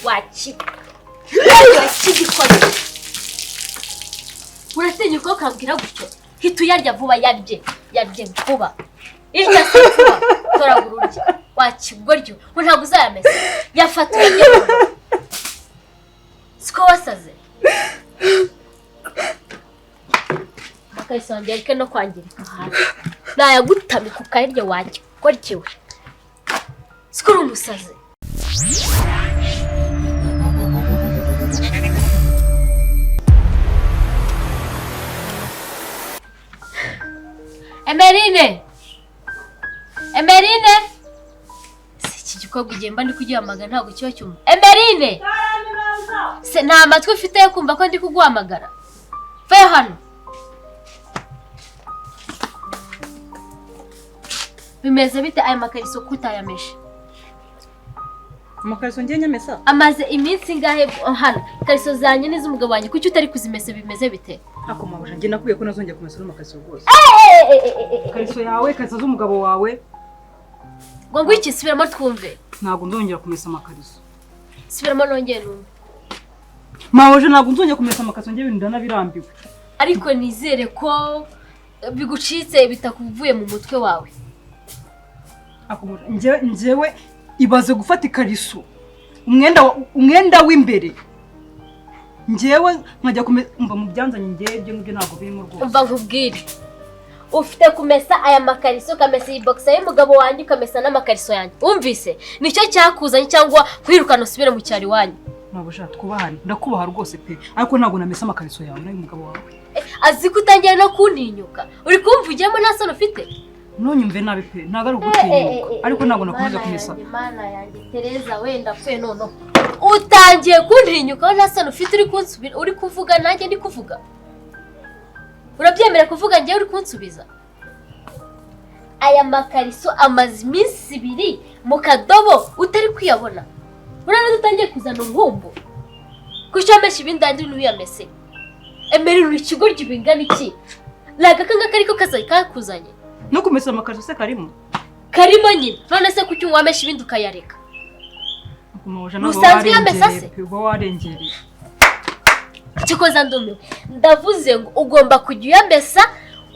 Wakigikora uratinyuka ukambwira gutyo? Hita uyarya vuba, yarye, yarye vuba, irya se vuba, toragura urya. Wakigoryo ngo ntabwo uzayamesa, yafata uyarye vuba. Siko wasaze? Amakariso yanjye areke no kwangirika hasi, nayagutamika ukayarya. Wakigoryiwe, siko uri umusazi? Emerine! Emerine! Si iki gikobwa igihe mba ndi kugihamagara ntabwo kiba cyumva. Emerine! Se nta matwi ufite yo kumva ko ndi kuguhamagara? Vayo hano. Bimeze bite aya makariso ko utayameshe? Amakariso ngiye nyamesa? Amaze iminsi ingahe hano? Ikariso zanjye n'iz'umugabo wanjye, kuki utari kuzimesa, bimeze bite? Ako mabuja, njye nakubwiye ko nazongera kumesa amakariso rwose. Ikariso yawe, ikariso z'umugabo wawe. Ngo ngwiki? Subiramo twumve. Ntabwo nzongera kumesa amakariso. Subiramo nongere numve. Mabuja, ntabwo nzongera kumesa amakariso, njye ibintu ndanabirambiwe. Ariko nizere ko bigucitse, bitakuvuye mu mutwe wawe. Ako mabuja, njyewe ibaze gufata ikariso, umwenda w'imbere, njyewe nkajya kumva mu byanzanye. Njyewe ibyo ngibyo ntabwo birimo rwose. Umva nkubwire, ufite kumesa aya makariso, ukamesa iyi bogisa y'umugabo wanjye, ukamesa n'amakariso yanjye. Wumvise? Nicyo cyakuzanye, cyangwa kwirukana usubire mu cyaro iwanyu. Mabuja, twubahane. Ndakubaha rwose pe, ariko ntabwo namesa amakariso yawe n'ay'umugabo wawe. Azi ko utangiye no kuntinyuka. Uri kumvugiramo nta soni ufite? Ntunyumve nabi pe, ntabwo ari ugutinyuka, ariko ntabwo nakomeza kumesa. Mana yanjye, Tereza, wenda apfuye noneho. Utangiye kuntinyuka nta soni ufite, uri kunsubira, uri kuvuga nanjye ndi kuvuga. Urabyemera kuvuga njyewe uri kunsubiza? Aya makariso amaze iminsi 2 mu kadobo utari kwiyabona. Urabona utangiye kuzana uruhumbu. Kuki wameshe ibindi andi ntuyamese? Emerera ikigoryi bingana iki? Ni aka ngaka ariko kakuzanye. No kumesa amakariso se karimo? Karimo nyine. None se kuki wameshe ibindi ukayareka? Ntusanzwe uyamesa se? Uba warengereye. Kikoza ndumiwe. Ndavuze ngo ugomba kujya uyamesa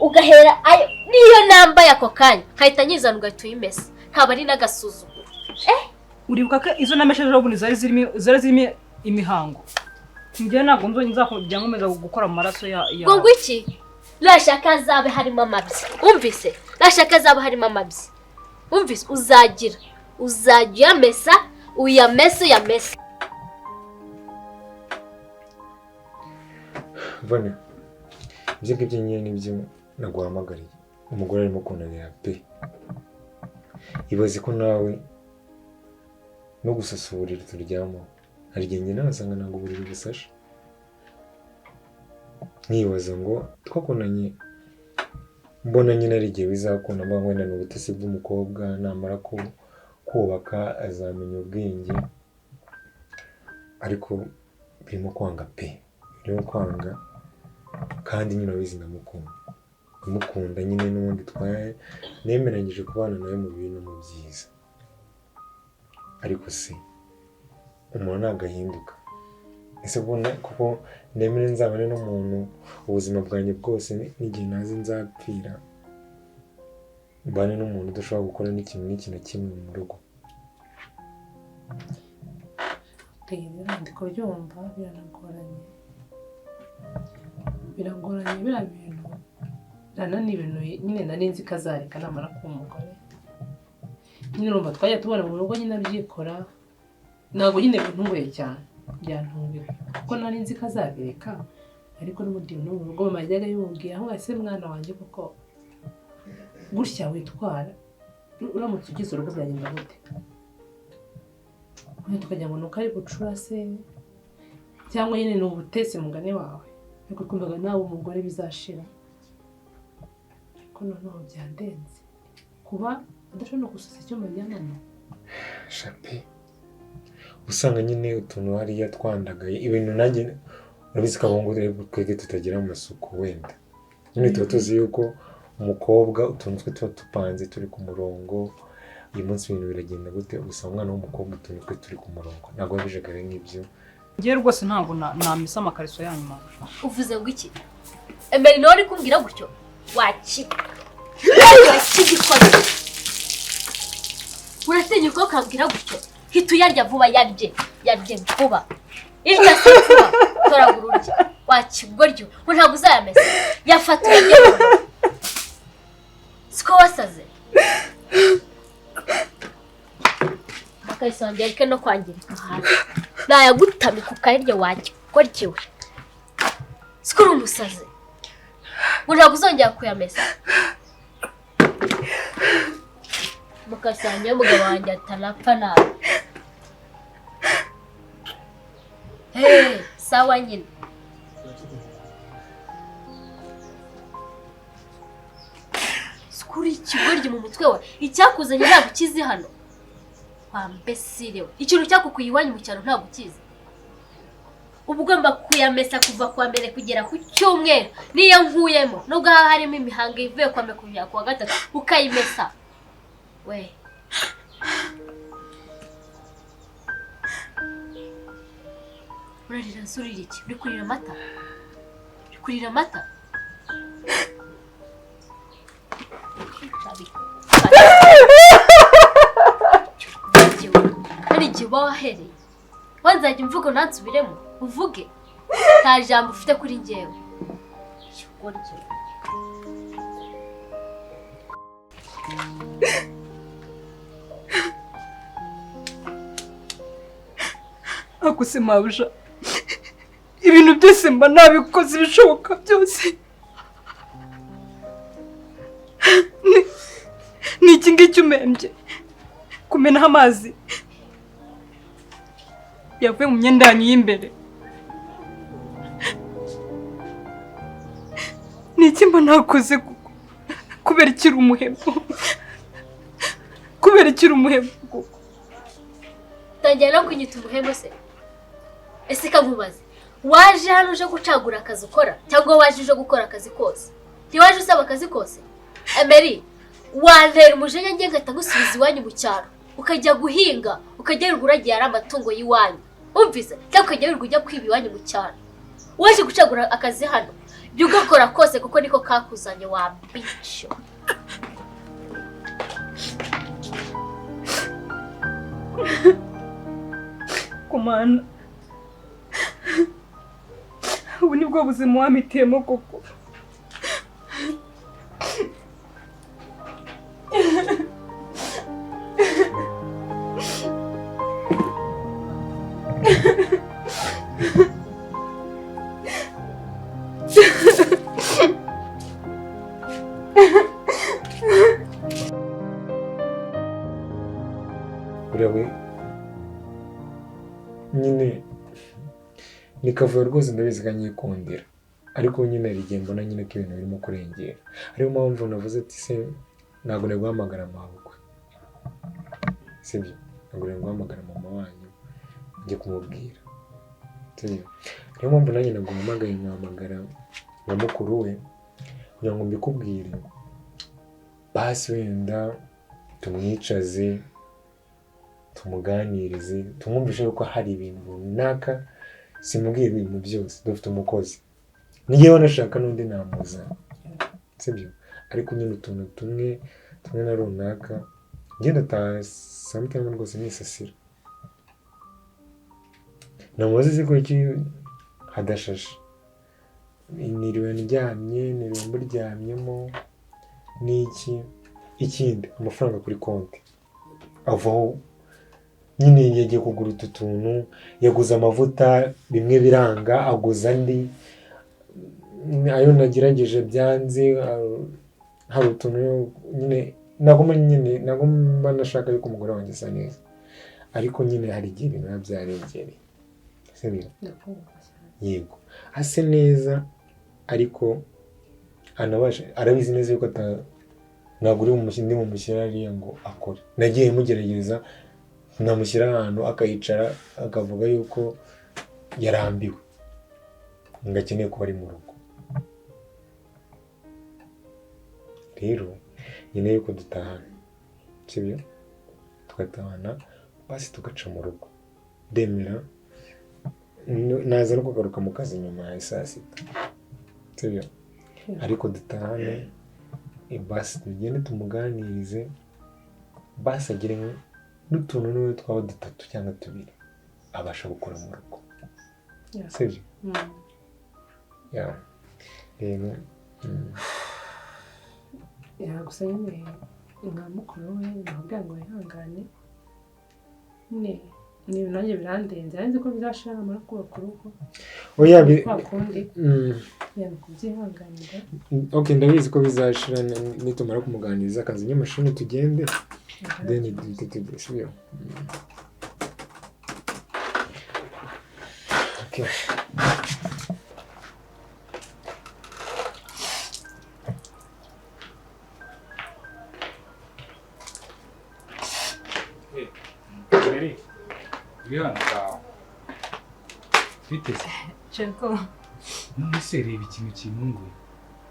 ugahera ayo niyo nambaye ako kanya nkahita nyizana ugahita uyimesa. Kaba ari n'agasuzuguro. Uribuka ko izo nameshe ejo bundi zari zirimo imihango. Njye ntabwo nzajya nkomeza gukora mu maraso ya Ngo ngwiki? Nashaka azabe harimo amabyi. Wumvise? Nashaka azabe harimo amabyi. Wumvise? Uzagira. Uzajya uyamesa, uyamese, uyamese. Vane, ibyo ngibyo nyine nibyo naguhamagariye. Umugore arimo kunanira pe. Ibaze ko nawe no gusasa uburiri turyamo, hari igihe njye nasanga ntabwo uburiri busashe. Nkibaza ngo twakundanye, mbona nyine ari igihe bizakunda, mba wenda ni ubutasi bw'umukobwa, namara kubaka azamenya ubwenge, ariko birimo kwanga pe, birimo kwanga. Kandi nyine urabizi ndamukunda, ndamukunda nyine n'ubundi nemeranyije kubana nawe mu bibi no mu byiza, ariko se umuntu ntabwo ahinduka. Ese ubona kuko nemere nzabane n'umuntu ubuzima bwanjye bwose n'igihe ntazi nzapfira, mbane n'umuntu udashobora gukora n'ikintu n'iki na kimwe mu rugo? Ndi kubyumva biranagoranye, biragoranye biriya bintu. Rana ni ibintu nyine nari nzi ko azareka namara kuba umugore. Nyine urumva twajya tubona mu rugo nyine abyikora, ntabwo nyine bintunguye cyane, byantunguye kuko nari nzi ko azabireka, ariko n'ubundi no mu rugo mama yajyaga yumubwira aho ese mwana wanjye koko gutya witwara, uramutse ugize urugo byagenda gute? Nyine tukagira ngo ni uko ari bucura se, cyangwa nyine ni ubutesi mugani wawe, ariko twumvaga nawe umugore bizashira. Ariko noneho byandenze kuba adashobora no gusasa icyumba aryamamo. Shape usanga nyine utuntu hariya twandagaye ibintu, nanjye urabizi ko abahungu twebwe tutagira amasuku, wenda nyine tuba tuzi yuko umukobwa utuntu twe tuba tupanze turi ku murongo, Uyu munsi ibintu biragenda gute? Gusa umwana w'umukobwa utuntu twe turi ku murongo, ntabwo wabijagara nk'ibyo. Ngewe rwose ntabwo namesa amakariso yanyu mabuja. Uvuze ngo iki? Emeri, nawe uri kumbwira gutyo? Waki wakigikora, uratinyuka ukambwira gutyo? Hita uyarya vuba, yarye, yarye vuba, irya se vuba, toragura urye. Wakigoryo ngo ntabwo uzayamesa, yafata uyarye vuba. Siko wasaze? Amakariso yanjye areke no kwangirika hanze, nayagutamika ukayarya. Wakigoryiwe, siko uri umusazi ngo ntabwo uzongera kuyamesa? Mukasanga umugabo wanjye atanapfa nabi. Hey, sawa nyine. Sikuri ikigoryi mu mutwe we, icyakuzanye ntabwo ukizi hano. Wambesirewe, ikintu cyakukuye iwanyu mu cyaro ntabwo ukizi. Uba ugomba kuyamesa kuva kuwa mbere kugera ku cyumweru. Niyo nkuyemo, nubwo haba harimo imihango ivuye kuwa mbere kugera kuwa gatatu, ukayimesa. We, urarira se? Urira iki? Uri kurira amata? Uri kurira amata? Hari igihe uba wahereye wanzajya imvugo ntansubiremo, uvuge nta jambo ufite kuri njyewe. Ikigoryi. Ako se mabuja, ibintu byose mba nabikoze, ibishoboka byose. Ni iki ngiki umembye? Kumenaho amazi yavuye mu myenda yanyu y'imbere, ni iki mba nakoze kuko? Kubera ikiri umuhebo, kubera ikiri umuhebo kuko? Tangira no kunyita umuhemu se? Ese kankubaze, waje hano uje gucagura akazi ukora cyangwa waje uje gukora akazi kose? Ntiwaje usaba akazi kose? Emeri, wantera umujinya ngiye ngahita ngusubiza iwanyu mu cyaro, ukajya guhinga, ukajya wirirwa uragiye ari amatungo y'iwanyu, wumvise? Cyangwa ukajya wirirwa ujya kwiba iwanyu mu cyaro. Waje gucagura akazi hano, jya ugakora kose kuko niko kakuzanye, wa bico. Kumana, ubu nibwo buzima wampitiyemo koko? Uriya we nyine ni kavuyo rwose, ndabizi ko anyikundira, ariko nyine hari igihe mbona nyine ko ibintu birimo kurengera, ariyo mpamvu navuze ati se ntabwo nari guhamagara mabukwe, sibyo? Ntabwo nari guhamagara mama wanyu njye kumubwira, sibyo? Niyo mpamvu nanjye naguhamagaye, nkahamagara na mukuru we kugira ngo mbikubwire, basi wenda tumwicaze, tumuganirize, tumwumvishe yuko hari ibintu runaka. Simubwiye ibintu byose, dufite umukozi, niyo nashaka n'undi namuzana, sibyo? Ariko nyine utuntu tumwe tumwe na runaka ngenda ataha sometime rwose nisasira, namubaze se ko iki hadashashe, niriwe ndyamye, niriwe mburyamyemo n'iki. Ikindi, amafaranga kuri konti avaho nyine, yagiye kugura utu tuntu, yaguze amavuta bimwe biranga, aguza andi, ayo nagerageje byanze. Hari utuntu nyine nagomba, nyine nagomba, nashaka yuko umugore wanjye asa neza, ariko nyine hari igihe ibintu biba byarengereye, sibyo? Ndakumva cyane. Yego, ase neza, ariko anabasha, arabizi neza yuko ata ntabwo uri bumushyire, ndi bumushyire hariya ngo akore. Nagiye mugerageza, namushyira ahantu akayicara, akavuga yuko yarambiwe, ngo akeneye kuba ari mu rugo. Rero nyine yuko dutahana, sibyo? Tugatahana basi tugaca mu rugo. Ndemera naza no kugaruka mu kazi nyuma ya saa sita. Sibyo? Ariko dutahane basi tugende tumuganirize, basi agire n'utuntu n'uwe twaba dutatu cyangwa tubiri abasha gukora mu rugo. Sibyo? Ya. Rero gusa nyine nka mukuru we namubwira ngo yihangane nyine ni ibintu nanjye birandenze, nari nzi ko bizashira namara kubaka urugo. Oya kwa kundi yaba kubyihanganira. Okay, ndabizi ko bizashira nitumara kumuganiriza akazi nyamashini tugende then duhite tugende, sibyo? Okay. Biteze. Ceko. None se reba ikintu kintunguye.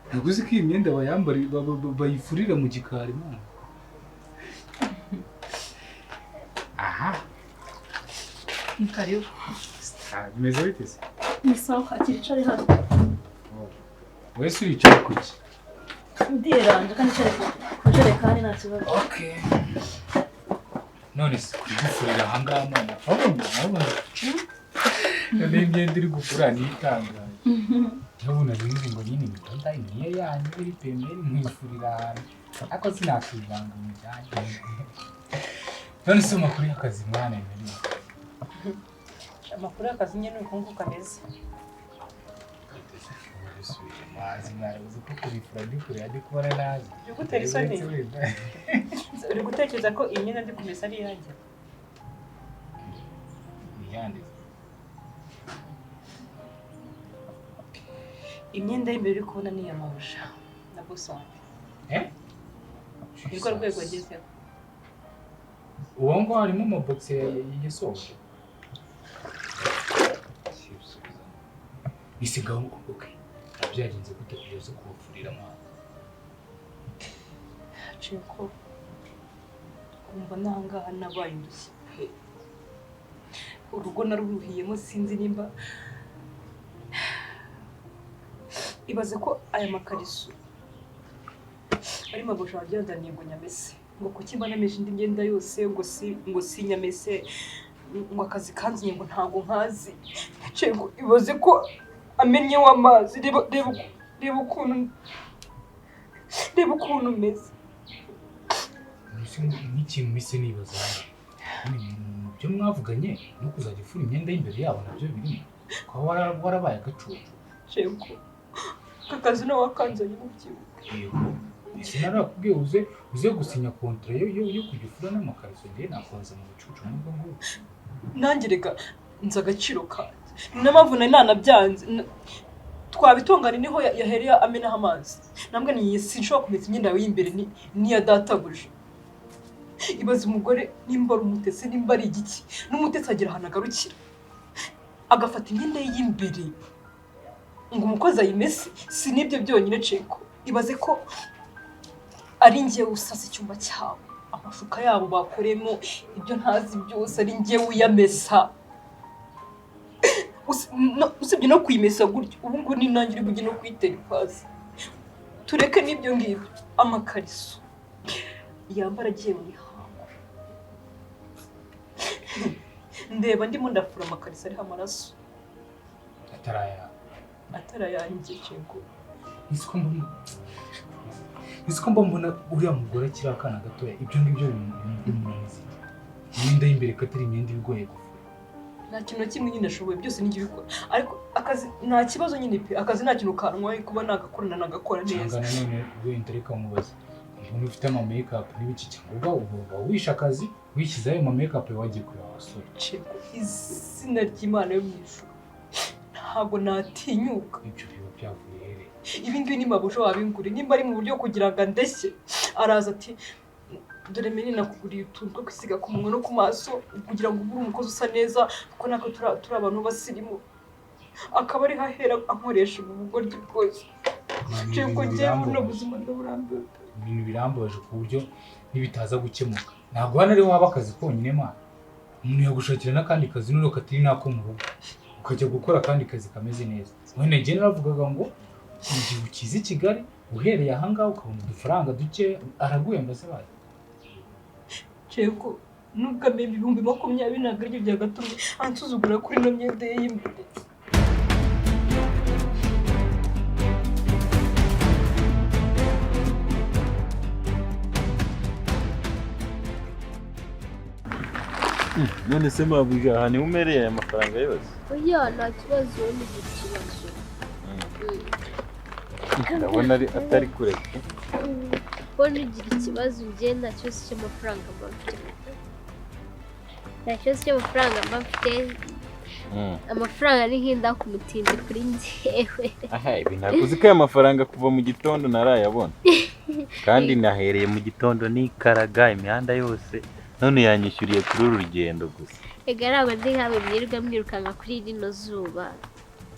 Ntabwo uzi ko iyi myenda bayambara bayifurira mu gikari mwana. Aha. Ni karibu. Bimeze biteze. Ni sawa, akiri hano. Wese uricaye kuki? Ndiranje kandi nicare ku jerekani nta kibazo. Okay. None se kugufurira aha ngaha mwana. Urabona. None imyenda iri gufura ni itangaje. Ndabona nzi ngo nyine imitoda niyo yanyu iri pembeni nkifurira ahantu. Ariko sinakivanga mu byanyu. None se amakuru y'akazi mwana yari. Amakuru y'akazi nyine uko nguko kameze. Mazi mwana uzi ko kubifura ndi kure ndi kubona nazi. Uri gutera isoni? Uri gutekereza ko iyi myenda ndi kumesa ari iyanjye? Ni imyenda y'imbere uri kubona ni iya mabuja na boss wanjye. Nirwo rwego agezeho. Uwo ngo harimo amabogisi yasohoje. Isigaho okay. Byagenze gute kugeza kubafurira mwana? Ceko kumva nangaha nabaye indushyi pe. Urugo naruruhiyemo sinzi nimba ibaze ko aya makariso ari mabuja wabyazaniye ngo nyamese, ngo kuki mba nameshe indi myenda yose ngo si nyamese, ngo akazi kanzinye ngo ntago nkazi. Ceko ibaze ko amennye w'amazi, reba ukuntu umeze. Nk'ikintu mise nibaza byo mwavuganye no kuzajya ufura imyenda y'imbere yabo nabyo birimo kuba warabaye agacucu. Ceko akazi nawe wakanzanye mubyibuke. Yego ese narakubwiye uze gusinya kontra yo kujya ufura n'amakariso, ngiye nakonza mu bicucu n'ubwo ngubwo. Nanjye reka nzi agaciro kanjye, niyo mpamvu nari nanabyanze. Twabitungana niho yahereye amenaho amazi, nambwe ni sinshobora kumesa imyenda yawe y'imbere niya databuja. Ibaze umugore nimba ari umutesi nimba ari igiki, n'umutesi agira ahantu agarukira agafata imyenda ye y'imbere ngo umukozi ayimese. Si n'ibyo byonyine Ceko, ibaze ko ari njyewe usasa icyumba cyabo, amashuka yabo bakoremo ibyo ntazi byose ari njyewe uyamesa. Usibye no kuyimesa gutyo, ubu ngubu ni nanjye uri bujye no kuyitera ipasi. Tureke n'ibyo ngibyo, amakariso yambara agiye mu mihango. Ndeba ndimo ndafura amakariso ariho amaraso atarayanjye. Ceko Ese ko mbona uriya mugore akiri akana gatoya, ibyo ngibyo bimunaniza iki? Imyenda y'imbere ko atari imyenda igoye gufura. Nta kintu na kimwe nyine ashoboye, byose nijye ubikora. Ariko akazi nta kibazo nyine pe, akazi nta kintu kantwaye kuba nagakorana nagakora neza. Cyangwa nanone wenda reka nkubaze, umuntu ufite ama make-up n'ibiki cyangwa uba wishe akazi wishyize ayo ma make-up wagiye kureba abasore. Ceko izina ry'Imana yo mu ijuru ntabwo natinyuka. Ibyo biba byavuye here? Ibi ngibi ni mabuja wabinguriye, nimba ari mu buryo kugira ngo andeshye araza ati dore meni nakuguriye utuntu two kwisiga ku munwa no ku maso kugira ngo ubure umukozi usa neza kuko natwe turi abantu b'abasirimu. Akaba ari hahera ankoresha ubu bugoryi bwose. Ceko njyewe buno buzima ndaburambiwe. Ibintu birambabaje ku buryo nibitaza gukemuka Ntabwo hano ariho haba akazi konyine mana. Umuntu yagushakira n'akandi kazi noneho katari n'ako mu rugo, ukajya gukora akandi kazi kameze neza. None njye naravugaga ngo mu gihe ukiza i Kigali uhereye aha ngaha ukabona udufaranga duke, araguhemba se bayo? Yego, nubwo amemba 20,000 ntabwo aribyo byagatumye ansuzugura kuri ino myenda ye y'imbere. None se mabuja, aha niho umereye aya mafaranga yose? Oya, nta kibazo, ni ikibazo. Ndabona ari atari kure. Wowe ntugira ikibazo, njye nta kibazo cy'amafaranga mba mfite. Nta kibazo cy'amafaranga mba mfite. Amafaranga ni nk'inda ku mutindi kuri njyewe. Aha, ibi ntabwo uzi ko aya mafaranga kuva mu gitondo ntarayabona. Kandi nahereye mu gitondo nikaraga imihanda yose, none yanyishyuriye kuri uru rugendo gusa. Ega ntabwo ndi nkawe mwirirwa mwirukanka kuri rino zuba.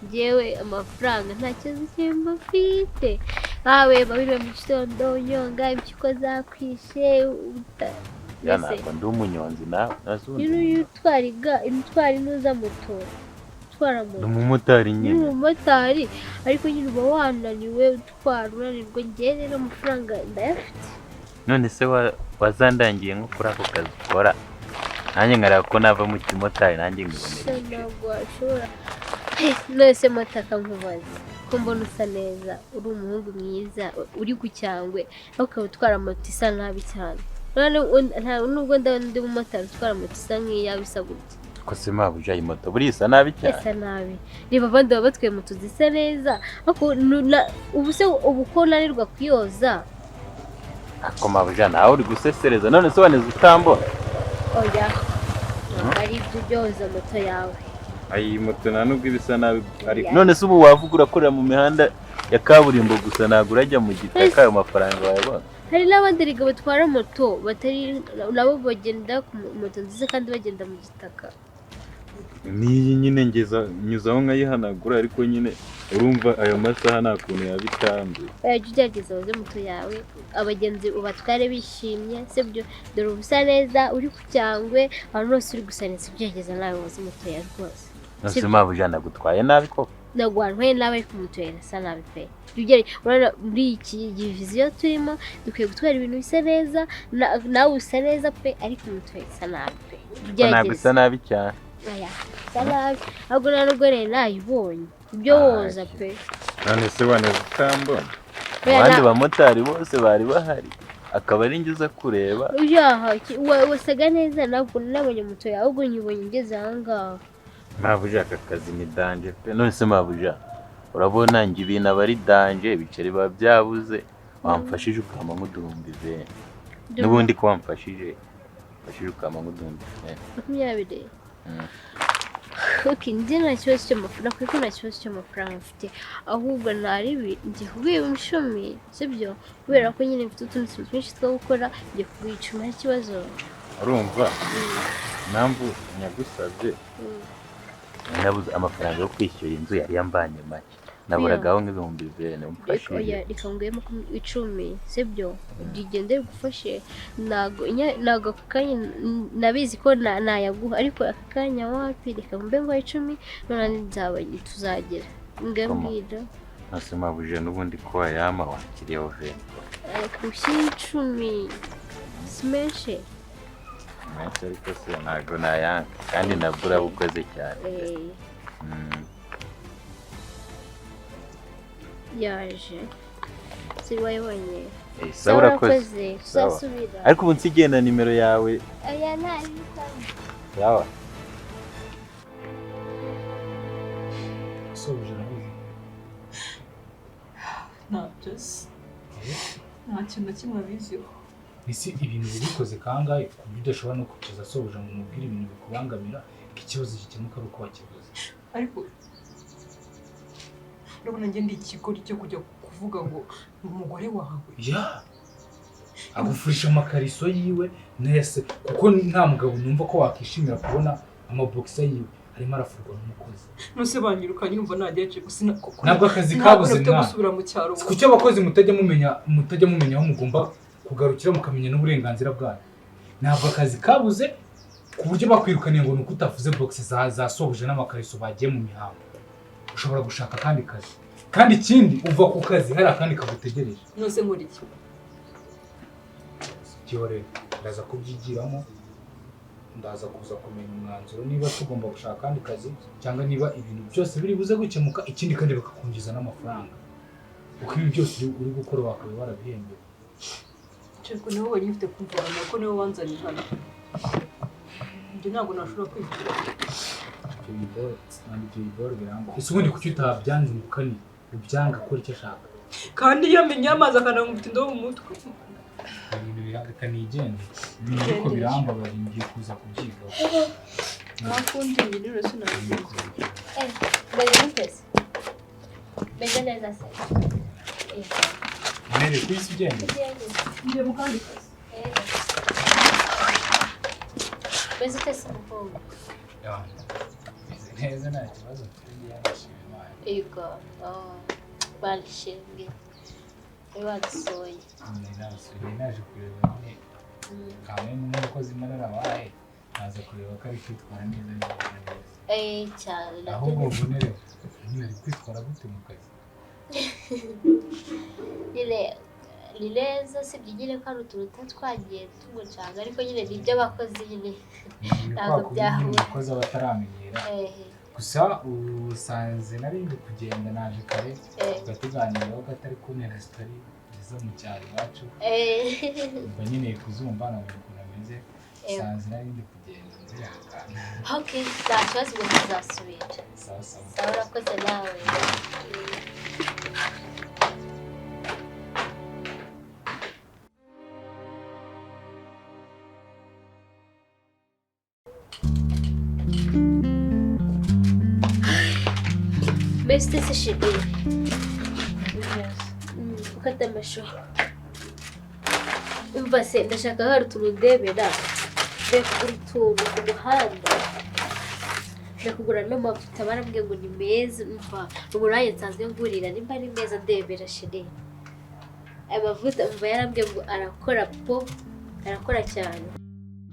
Njyewe amafaranga nta kibazo cy'imba mfite. Nkawe babiriwe mu gitondo unyonga impyiko zakwishe. Ya, ntabwo ndi umunyonzi nawe. Nyine utwara utwara inuza moto. Utwara moto. Ndi umumotari nyine. Ni umumotari, ariko nyine uba wananiwe utwara unanirwa. Njyewe rero amafaranga ndayafite. None se wazandangiye nko kuri ako kazi ukora, nanjye nkareba ko nava mu kimotari nanjye nkibonera. Ntabwo washobora. None se Mataka nkubaze, ko mbona usa neza, uri umuhungu mwiza, uri ku cyangwe, ariko ukaba utwara moto isa nabi cyane. Nubwo ndi umumotari utwara moto isa nk'iyawe isa gutya. Ko se mabuja, iyi moto buriya isa nabi cyane? Isa nabi. Reba abandi baba batwaye moto zisa neza, ariko ubu se ubu ko nanirwa kuyoza. Ako mabuja, nawe uri gusesereza. None se waneze utambona? Oya, ntabwo ari ibyo byoza moto yawe. Ayi moto nta nubwo iba isa nabi ariko. None se ubu wavuga urakorera mu mihanda ya kaburimbo gusa, ntabwo urajya mu gitaka, ayo mafaranga wayabona? Hari n'abandi rega batwara moto batari nabo bagenda ku moto nziza kandi bagenda mu gitaka. N'iyi nyine ngeza nyuzaho nkayihanagura, ariko nyine urumva ayo masaha nta kuntu yabitanze. Jya ugerageza woze moto yawe, abagenzi ubatware bishimye, sibyo? Dore uba usa neza, uri ku cyangwe, ahantu hose uri gusa neza, ugerageza nawe woze moto yawe rwose. None mabuja, nagutwaye nabi koko? Ntabwo wantwaye nabi, ariko moto yawe irasa nabi pe. Urabona muri iki viziyo turimo dukwiye gutwara ibintu bisa neza, nawe usa neza pe, ariko moto yawe isa nabi pe. Ntabwo isa nabi cyane. Oya, isa nabi, ahubwo nta nubwo rero nayibonye ibyo woza pe. None se waneze utambona? Abandi bamotari bose bari bahari, akaba ari njye uza kureba. Wasaga neza, ntabwo nabonye moto yawe, ahubwo nyibonye ngeze aha ngaha. Mabuja, aka kazi ni danje pe. None se mabuja, urabona njye ibintu aba ari danje, ibiceri biba byabuze, wamfashije ukampa nk'uduhumbi be. N'ubundi ko wamfashije, wamfashije ukampa nk'uduhumbi be. 20. Okay, njye nta kibazo cy'amafaranga, kuko nta kibazo cy'amafaranga mfite, ahubwo naribi ngiye kuguha 10, sibyo? Kubera ko nyine mfite utundi tuntu twinshi two gukora, ngiye kuguha 10, nta kibazo. Urumva impamvu nyagusabye? Nabuze amafaranga yo kwishyura inzu yari yambanye make, naburagaho nk'ibihumbi 4 umfashije. Reka nguhe 10, sibyo? Ugende bigufashe. Ntabwo aka kanya nabizi ko nayaguha, ariko aka kanya wapi, reka mbe nguhe 10, none nzaba tuzagera. Ngambwira. Nase mabuja, n'ubundi ko wayama wakiriyeho vento. Reka ushyire 10, si menshi. Menshi ariko se ntabwo nayanga, kandi nabwo urabukoze cyane. Yaje si wayibonye? Sawa, urakoze. Tuzasubira. Ariko ubu nsigiye na nimero yawe. Oya, nta. Sawa. Sobuja arabizi. Ntabyo se, nta kintu na kimwe abiziho. Ese ibintu bibikoze kangahe ku buryo udashobora no kwicaza sobuja ngo umubwire ibintu bikubangamira, ko ikibazo gikemuka ari uko wakivuze? Ariko urabona njye ndi ikigori cyo kujya kuvuga ngo umugore wawe ya agufurisha amakariso yiwe nese, kuko nta mugabo numva ko wakishimira kubona amabokisa yiwe arimo arafurwa n'umukozi. Nose banyirukanye numva najyaje gusa ntabwo akazi kabuze mwana gusubira mu cyaro. Kuki abakozi mutajya mumenya aho mugomba kugarukira mukamenya n'uburenganzira bwanyu? Ntabwo akazi kabuze ku buryo bakwirukaniye ngo nuko utafuze box za sobuja n'amakariso bagiye mu mihango. Ushobora gushaka akandi kazi. Kandi ikindi uva ku kazi hari akandi kagutegereje. Nose nkora iki? Gihore, ndaza kubyigiramo, ndaza kuza kumenya umwanzuro niba tugomba gushaka akandi kazi cyangwa niba ibintu byose biri buze gukemuka, ikindi kandi bakakunjiza n'amafaranga. Uko ibi byose uri gukora wakaba warabihembewe. Ceko niwe wenyine ufite kumvana ko niwe wanzanye hano. Njye ntabwo nashobora kwigira. Ibyo biboro biramba. Ese ubundi kuki utabyanze ngo ukani ubyanga akora icyo ashaka? Kandi iyo amenye amazi akanamubita indobo mu mutwe. Ibintu biranga nigende. Ibintu ariko birambabaje ngiye kuza kubyigaho. Ntakundi ibintu rero sinabizi. Meze neza. Meze neza se. Nere kwisi ugenda. Ngiye mu kandi kazi. Meze ute se mukobwa? Meze neza nta kibazo mfite ndashima Imana. Yego. Barishimye. Badusoye. Naje kureba nyine kamwe n'umukozi Imana arabaye naza kureba ko ari kwitwara neza neza. Cyane. Ahubwo mbonere nyine ari kwitwara gute mu kazi? Nyine ni neza sibye nyine ko hari utuntu twagiye tumucanga ariko nyine ni iby'abakozi nyine ntabwo byahura. Umukozi aba ataramenyera. Gusa usanze nari ndi kugenda naje kare tukatuganiraho gatari kumwe story zo mu cyaro iwacu. Mba nkeneye kuzumva nkamenya ukuntu ameze. Usanze nari ndi kugenda nzihangana. Okay, nta kibazo ubwo tuzasubira. Sawa sawa. Sawa urakoze nawe. Mbese se shidi ukata amashu. Umva se ndashaka hari utuntu ndebera ndekugura utuntu ku muhanda, ndakugura n'amavuta barambwiye ngo ni meza. Umva uburayi nsanzwe ngurira nimba ari meza ndebera shidi. Aya mavuta umva yarambwiye ngo arakora po, arakora cyane.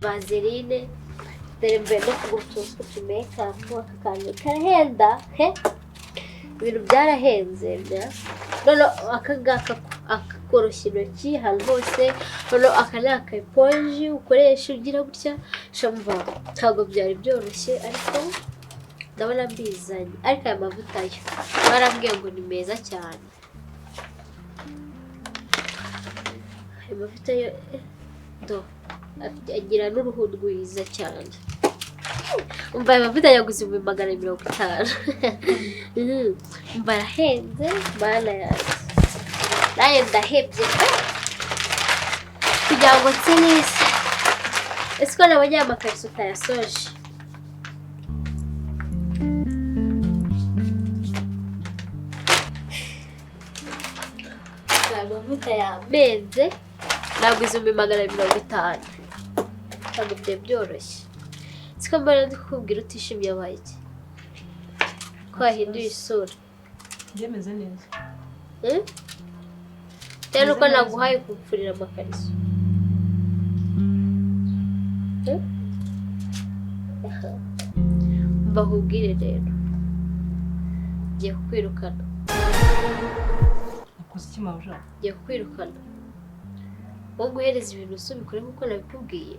Vaseline dore mvuye no kugura utuntu tw'utumekapu, aka kantu karahenda he, ibintu byarahenze. None aka ngaka akakoroshya intoki ahantu hose. None aka ni aka eponji ukoresha ugira gutya. Shamva ntabwo byari byoroshye ariko ndabona mbizanye. Ariko aya mavuta yo barambwiye ngo ni meza cyane. Aya mavuta yo do agira n'uruhu rwiza cyane. Umva aya mavuta yaguze 250,000. Umva arahenze mana yanjye. Naye ndahebye kugira ngo nse neza. Ese ko nabonye aya makariso utayasoje? Aya mavuta yamenze naguze 250,000. Ntabwo byari byoroshye. Siko mbona ndi kukubwira utishimye wabaye iki? Ko wahinduye isura? Byemeze neza. Cyane uko naguhaye kumfurira amakariso. Mbakubwire rero ngiye kukwirukana. Nakoze iki mabuja? Ngiye kukwirukana. Wowe guhereza ibintu usubikore nkuko nabikubwiye.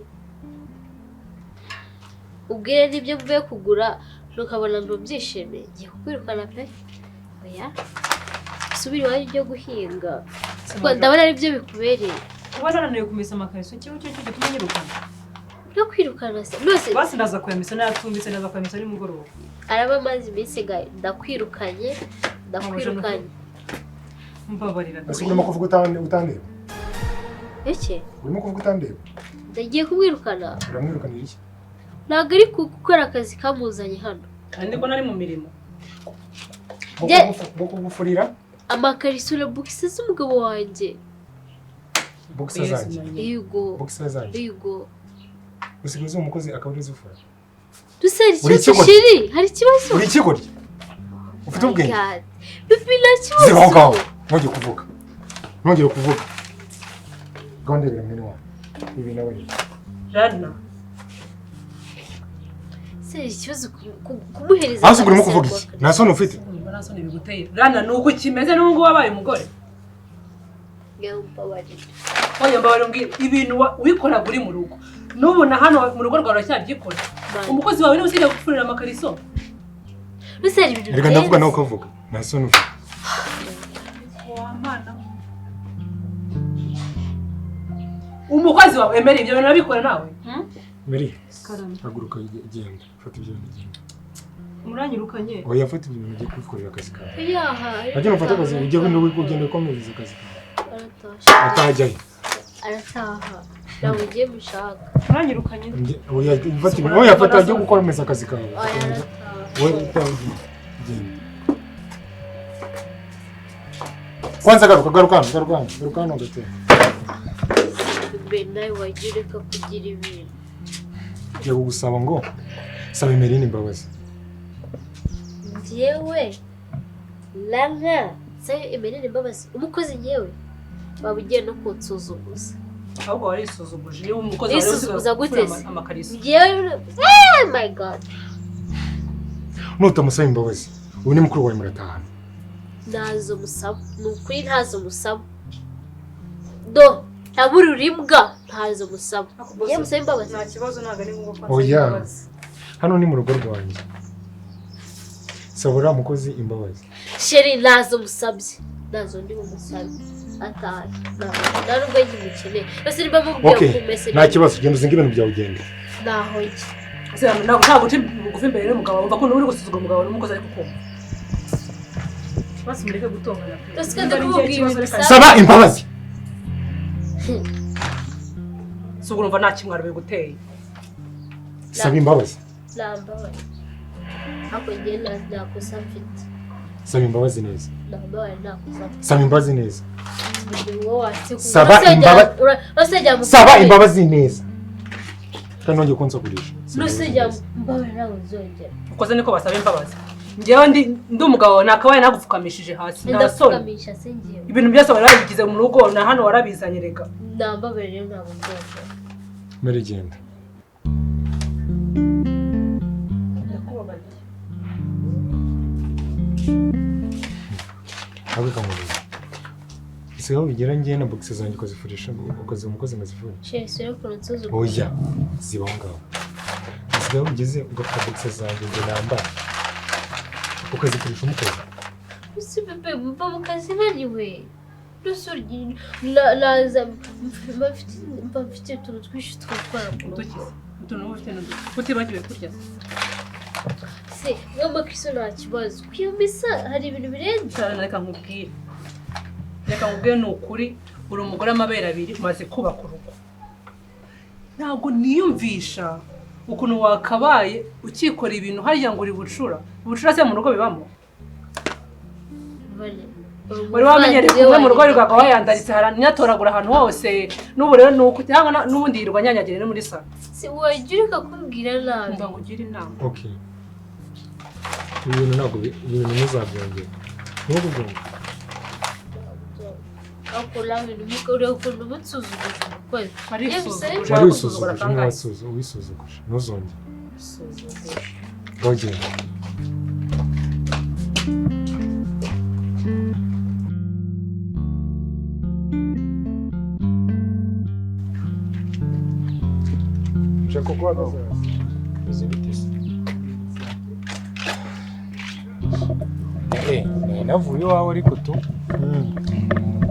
Ubwire n'ibyo mvuye kugura ntukabona ngo byishime. Ngiye kukwirukana pe. Oya subira iwanyu ujye guhinga. Ndabona ari byo bikubereye. Kuba narananiwe kumesa amakariso kimwe cyo gituma nyirukana. No kwirukana se nose basi ndaza kuyamesa nayatumbitse ndaza kuyamesa nimugoroba. Araba amazi iminsi ndakwirukanye ndakwirukanye. Mbabarira. Ese urimo kuvuga utandeba? Iki? Urimo kuvuga utandeba? Ndagiye kumwirukana. Uramwirukanira iki? Ntabwo ari gukora akazi kamuzanye hano. Kandi ko nari mu mirimo. Bwo kugufurira amakariso na bokisi z'umugabo wanjye. Bokisi zanjye. Yego. Bokisi zanjye. Yego. Usigaye umukozi akaba ari zufura. Duseri ikibazo shiri, hari ikibazo. Uri ikigoryi. Ufite ubwenge. Bibi nta kibazo. Ziba aho ngaho. Ntongere kuvuga. Ntongere kuvuga. Gahunda ibiri mwene wanyu. Ibi nawe. Rana Se ikibazo kumuhereza. Hasi urimo kuvuga iki? Nta soni ufite? Nta soni biguteye. Rana nuko kimeze n'ubwo wabaye umugore. Oya mbabarira umbwire ibintu wikoraga uri mu rugo. N'ubu na hano mu rugo rwawe uracyabyikora. Umukozi wawe niwe usigaye gufurira amakariso. Reka ndavuga nawe ukavuga. Nta soni ufite. Umukozi wawe Emery ibyo bintu nabikora nawe. Mary, haguruka genda. Fata ibyo bintu genda. Muranyirukanye. Oya fata ibyo bintu ugiye kwikorera akazi kawe. Yaha. Ajya ufata akazi ujye ugenda ukomereza akazi kawe. Atajyayo. Arataha. Nawe ugiye mushaka. Muranyirukanye. Oya fata ibintu. Oya fata ujye gukomeza akazi kawe. Oya genda. Kwanza garuka garuka hano garuka hano garuka hano gatera. Be nawe wagiye ureka kugira ibintu. Ngiye kugusaba ngo saba Emeline imbabazi. Njyewe Rana saba Emeline imbabazi umukozi njyewe waba ugiye no kunsuzuguza. Ahubwo warisuzuguje niba umukozi wawe Wisuzuguza gute se? Amakariso. Njyewe oh my God. Nutamusaba imbabazi ubu ni mukuru wawe muratahana. Ntazo musaba ni ukuri ntazo musaba do ntabura uribwa ntazo musaba. Njyewe musaba imbabazi. Nta kibazo ntabwo ari ngombwa ko Oya hano ni mu rugo rwanjye. Saba uriya mukozi imbabazi. Sheri ntazo musabye ntazo ndi bumusabe ataha nta nubwo nkimukeneye bose niba mubwiye kumese. Nta kibazo genda uzinge ibintu byawe ugende. Naho njye ntabwo uca bugufi imbere y'umugabo wumva ko uri gusuzugura umugabo n'umukozi ariko kumva. Basi mureke gutongana pe. Saba imbabazi. Si urumva nta kimwaro biguteye. Saba imbabazi. Nambabaye. Ariko njye nta kosa mfite. Saba imbabazi neza. Nambabaye nta kosa mfite. Saba imbabazi neza. Saba imbabazi. Saba imbabazi neza. Kandi nongeye kunsakurisha. Nusijya mbabaye ntabwo nzongera. Ukoze niko basaba imbabazi. Njyewe ndi umugabo nakabaye nagupfukamishije hasi nta soni. Ibintu byose warabigize mu rugo na hano warabizanye rega. Nambabaye rero ntabwo nzongera. Mary genda. Ntabwo kamubiri. Ese aho bigera ngiye na box zanjye ukazifurisha ukaziha umukozi nkazifura. Sheri sore ukuntu nsuzugura. Oya ziba aho ngaho. Ese aho bigeze ugafata box zanjye ngo nambara ukazikoresha umukozi. Ese bebe mva mu kazi naniwe. Naza mba mfite utuntu twinshi two gukora mu rugo. Utuntu ufite utibagiwe kurya. Se nk'amakristo nta kibazo. Kwiyumisa hari ibintu birenze. Reka nkubwire. Reka nkubwire ni ukuri uri umugore amabere abiri umaze kubaka urugo. Ntabwo niyumvisha ukuntu wakabaye ukikora ibintu hariya ngo uri bucura. Ubucura se mu rugo bibamo? Wari wamenyereye kumwe mu rugo rwawe wayandaritse haranyatoragura ahantu hose n'ubu rero nuko cyangwa n'ubundi yirwa nyanyagira no muri salo. Si wagira ukakumbwira nabi. Mba ngugira inama. Okay. Ibintu ntabwo ibintu muzabyongera. Nuko byongera. Akora ibintu mukore ukuntu mutsuzuguje umukozi. Wari wisuzuguje ntuzongere. Genda. Nshaka kuguhagaze hasi. Bimeze bite se? Navuye iwawe ariko tu.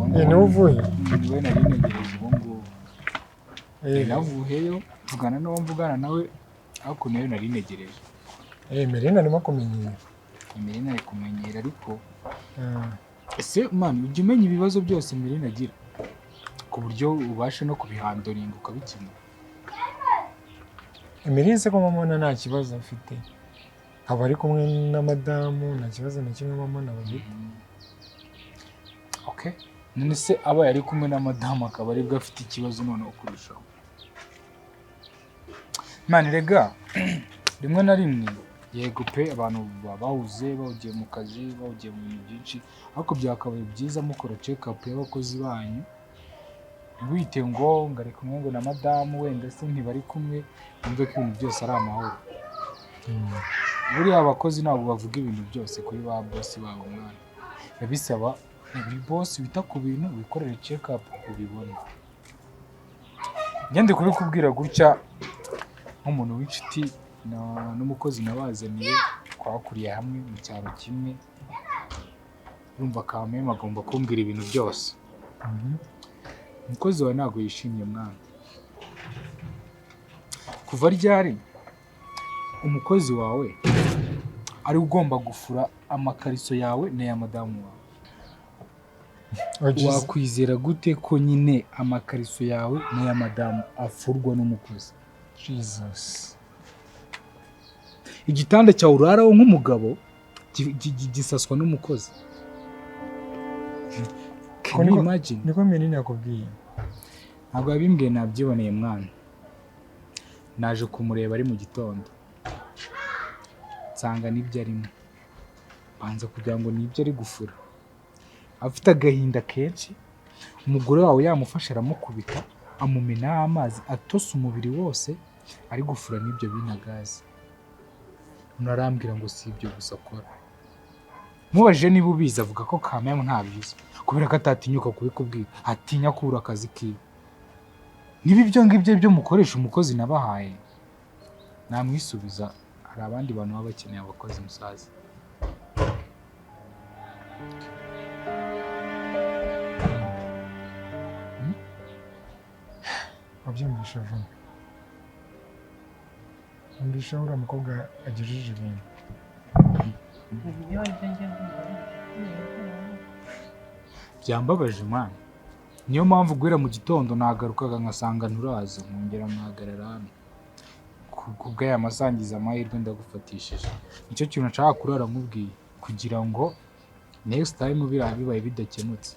Niwe uvuye? Niwe nari ntegereje ubu ngubu. Navuyeyo mvugana n'uwo mvugana nawe ariko nayo nari ntegereje. Emeline arimo kumenyera. Emeline ari kumenyera ariko ese man ujya umenya ibibazo byose Emeline agira ku buryo ubasha no kubihandoringa ukabikemura. Emeline se ko mama nta kibazo afite. Aba ari kumwe na madamu nta kibazo na kimwe mama na bafite. Okay. None se aba yari kumwe na madamu akaba aribwo afite ikibazo noneho kurushaho. Man rega rimwe na rimwe yego pe abantu bahuze bawugiye mu kazi bawugiye mu bintu byinshi ariko byakabaye byiza mukora check up y'abakozi banyu Ntiwite ngo ngo ari kumwe ngo na madamu wenda se ntibari kumwe, wumve ko ibintu byose ari amahoro. Buriya abakozi ntabwo bavuga ibintu byose kuri ba bosi babo mwana. Biba bisaba buri bosi wita ku bintu wikorere check up ubibone. Njye ndi kubikubwira gutya nk'umuntu w'inshuti n'umukozi nabazaniye, twakuriye hamwe mu cyaro kimwe, urumva kameme agomba kumbwira ibintu byose. Umukozi wawe ntabwo yishimye mwana. Kuva ryari umukozi wawe ari ugomba gufura amakariso yawe n'aya madamu wawe? Wakwizera gute ko nyine amakariso yawe n'aya madamu afurwa n'umukozi? Jesus. Igitanda cyawe uraraho nk'umugabo gisaswa n'umukozi. Can you imagine? Niko Mirine yakubwiye? Ntabwo yabimbwiye, nabyiboneye mwana. Naje kumureba ari mu gitondo, nsanga nibyo arimo, banza kugira ngo nibyo ari gufura. Afite agahinda kenshi, umugore wawe yamufashe aramukubita, amumenaho amazi atose umubiri wose, ari gufura n'ibyo binagazi. Umuntu arambwira ngo si ibyo gusa akora. Mubajije niba ubizi, avuga ko kameme ntabizi kubera ko atatinyuka kubikubwira, atinya kubura akazi kiwe. Niba ibyo ngibyo byo mukoresha umukozi nabahaye, namwisubiza. Hari abandi bantu baba bakeneye abakozi musaza. Wabyumvishe vuba. Wumvishe uriya mukobwa agejeje ibintu. Byambabaje mwana. Niyo mpamvu guhera mu gitondo nagarukaga nkasanga nturaza, nkongera nkahagarara hano. Kubw'aya masangiza amahirwe ndagufatishije. Nicyo kintu nshaka kurara nkubwiye kugira ngo next time biriya bibaye bidakemutse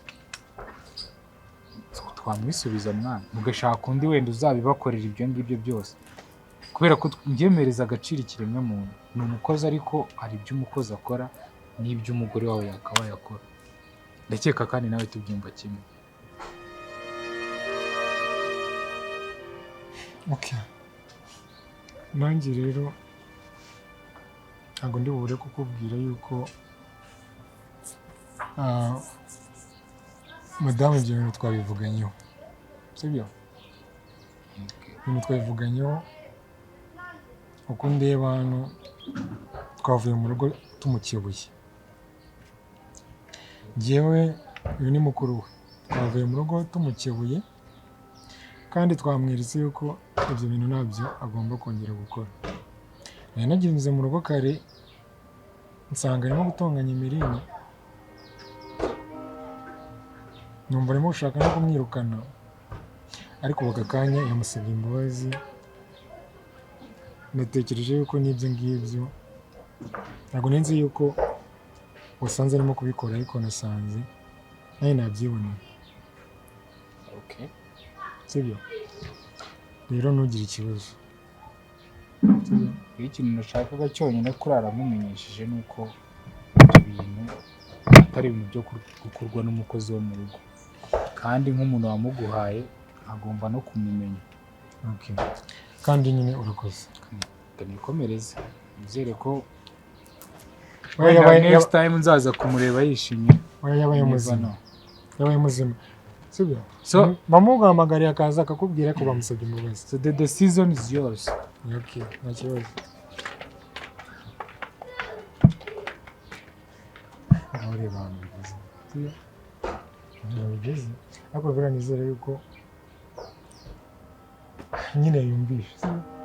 twamwisubiza mwana, mugashaka undi wenda uzabibakorera ibyo ngibyo byose. Kubera ko njyemereza agaciro ikiremwa muntu, ni umukozi ariko hari ibyo umukozi akora n'ibyo umugore wawe yakabaye akora. Ndakeka kandi nawe tubyumva kimwe. Okay. Nanjye rero ntabwo ndi bubure kukubwira yuko madamu ibyo bintu twabivuganyeho, sibyo? Ibintu twabivuganyeho, uko ndeba hano twavuye mu rugo tumukebuye. Njyewe uyu ni mukuru we, twavuye mu rugo tumukebuye kandi twamweretse yuko ibyo bintu ntabyo agomba kongera gukora. Nari nagenze mu rugo kare nsanga arimo gutonganya Mirine, numva arimo gushaka no kumwirukana, ariko ubu aka kanya yamusabye imbabazi. Natekereje yuko n'ibyo ngibyo ntabwo nzi yuko wasanze arimo kubikora, ariko nasanze nawe nabyiboneye. Okay. Sibyo? Rero ntugire ikibazo. Iyo ikintu nashakaga cyonyine kurara nkumenyesheje ni uko ibyo bintu atari ibintu byo gukorwa n'umukozi wo mu rugo, kandi nk'umuntu wamuguhaye agomba no kumumenya. Okay. Kandi nyine urakoze. Nikomereze, nizere ko next time nzaza kumureba yishimye. Yabaye muzima. Yabaye muzima. Sibyo? So bamuhamagariye akaza akakubwira ko bamusabye imbabazi. So the decision is yours. Okay, nta kibazo. Aho ureba ahantu bigeze. Sibyo? Ahantu bigeze. Ariko buriya nizere yuko nyine yumvishe. Sibyo?